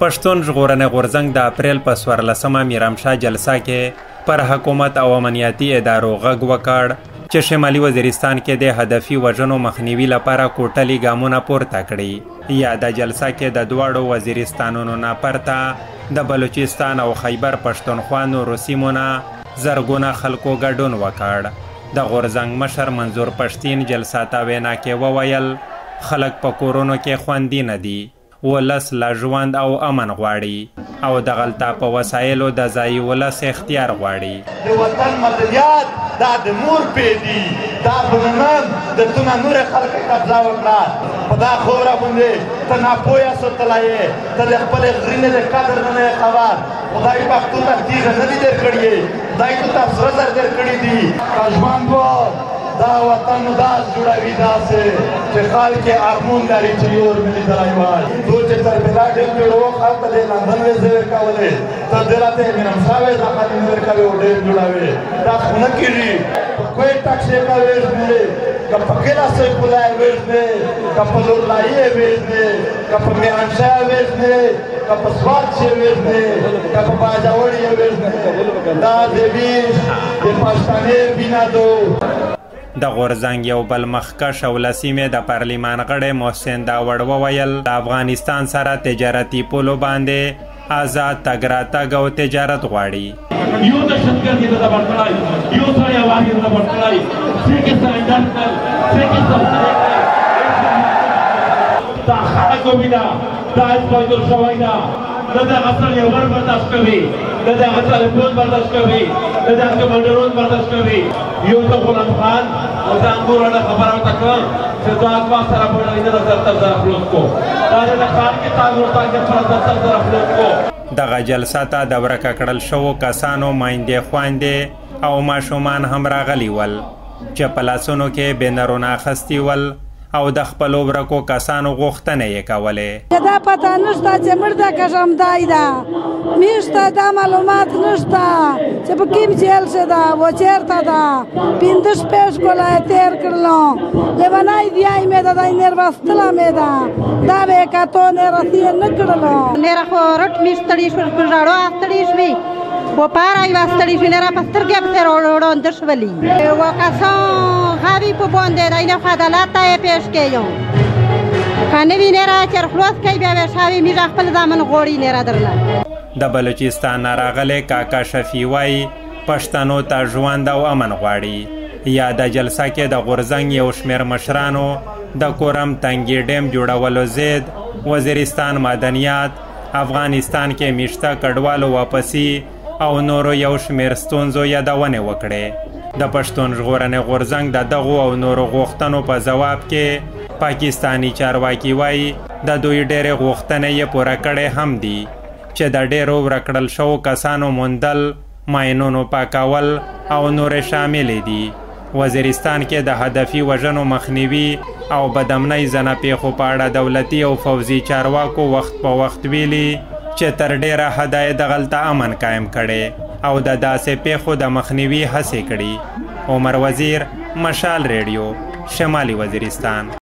پښتون ژغورنې غورځنګ د اپریل په 14مه میرامشاه جلسه کې پر حکومت او امنیتي ادارو غږ وکړ چې شمالي وزیرستان کې د هدفي وژنو مخنیوي لپاره کوټلي ګامونه پورته کړي. یاده جلسه کې د دواړو وزیرستانونو نه پرته د بلوچستان او خیبر پښتونخوا نورو سیمو نه زرګونه خلکو ګډون وکړ. د غورځنګ مشر منظور پښتین جلسه ته وینا کې وویل، خلک په کورونو کې خوندي نه دي، ولس له ژوند او امن غواړي او دغلته په وسایلو د ځایي ولس اختیار غواړي. د وطن مدنیات دا د مور پې دي، دا په نن د تونه نور خلک قبضه وکړه. په دا خاوره باندې ته ناپوهه سوتلی یې، ته د خپلې غرینې د قدر نه نه خبر. خدای پښتو ته تیږه نه دي درکړي، خدای ته سره زر درکړي دي. که ژوند و دا وطن داس جوړوي داسې چې خلک یې ارمون لري چې یور مې لیدلی وای. څو چې تر بلا ډېر جوړو خلک ته د لندن ویزې ورکولې، ته دې راته میرامشاه ویزه خالي نه ورکوې او ډېر جوړوې. دا خو نه کېږي. په کوټه کښې که وژنې، که په قلعه سیف الله یې وژنې، که په لورلایي یې وژنې، که په میرامشاه یې وژنې، که په سوات کښې وژنې، که په باجوړ یې وژنې، دا د ویش د پښتنې وینه ده. د غورځنګ یو بل مخکښ او له سیمې د پارلیمان غړی محسن داوړ وویل، د افغانستان سره تجارتي پولو باندې آزاد تګ راتګ او تجارت غواړي. یو دهشتګردي نه ده ورکړی، یو سړی اواز یې نه ده ورکړی، څوک یې سرنډر کړل، څوک یې سرسرې کړل. دا خلک ووینه، دا اسپایدل شوی ده. نه دغه سړی ور برداشت کوي، نه دغه سړی پوځ برداشت کوي، نه دغه کمانډرون برداشت کوي. یو ته غلام خان او د انګور اړه خبره ورته کړه چې دا ما سره بډای نه زر تر زره خلاص کو، دا د خان کې تا ورته کې پر زر تر زره خلاص کو. دغه جلسه ته د ورکه کړل شوو کسانو میندې، خویندې او ماشومان هم راغلي ول چې په لاسونو کې بینرونه اخیستي ول او د خپلو ورکو کسانو غوښتنې یې کولې. دا پته نشته چې مړ ده که ژوندی ده، موږ ته دا معلومات نشته چې په کوم جیل کښې ده و چېرته ده. 65 کاله یې تېر کړلو، لیونی دیای مې ده، دی نېروستله مې ده، دا به یې کتو نېرسي یې نه کړلو. نېره خو رټ مې ستړي شول، په ژړو ستړي شوې، و پاره یې ستړي شوې، نېره په سترګې پسې ړانده شولې. و کسان غوي په باندې دی نه خو عدالت ته یې پېښ کړو، که نه وي نېره چې خلاص کوي بیا به ښه وي. موږ خپل زامن غواړي نېره درنه. د بلوچستان نه راغلی کاکا شفیع وایي پښتنو ته ژوند او امن غواړي. یاده جلسه کې د غورځنګ یو شمېر مشرانو د کورم تنګي ډیم جوړولو ضد، وزیرستان معدنیات، افغانستان کې میشته کډوالو واپسي او نورو یو شمېر ستونزو یادونې وکړې. د پښتون ژغورنې غورځنګ د دغو او نورو غوښتنو په ځواب کې پاکستاني چارواکي وایي د دوی ډېرې غوښتنې یې پوره کړې هم دي چې د ډېرو ورکړل شوو کسانو موندل، ماینونو پاکول او نورې شاملې دي. وزیرستان کې د هدفي وژنو مخنیوي او بدامنۍ ځنه پیښو په اړه دولتي او فوځي چارواکو وخت په وخت ویلي چې تر ډېره حده یې دغلته امن قایم کړی او د داسې پیښو د مخنیوي هڅې کړي. عمر وزیر، مشال ریډیو، شمالي وزیرستان.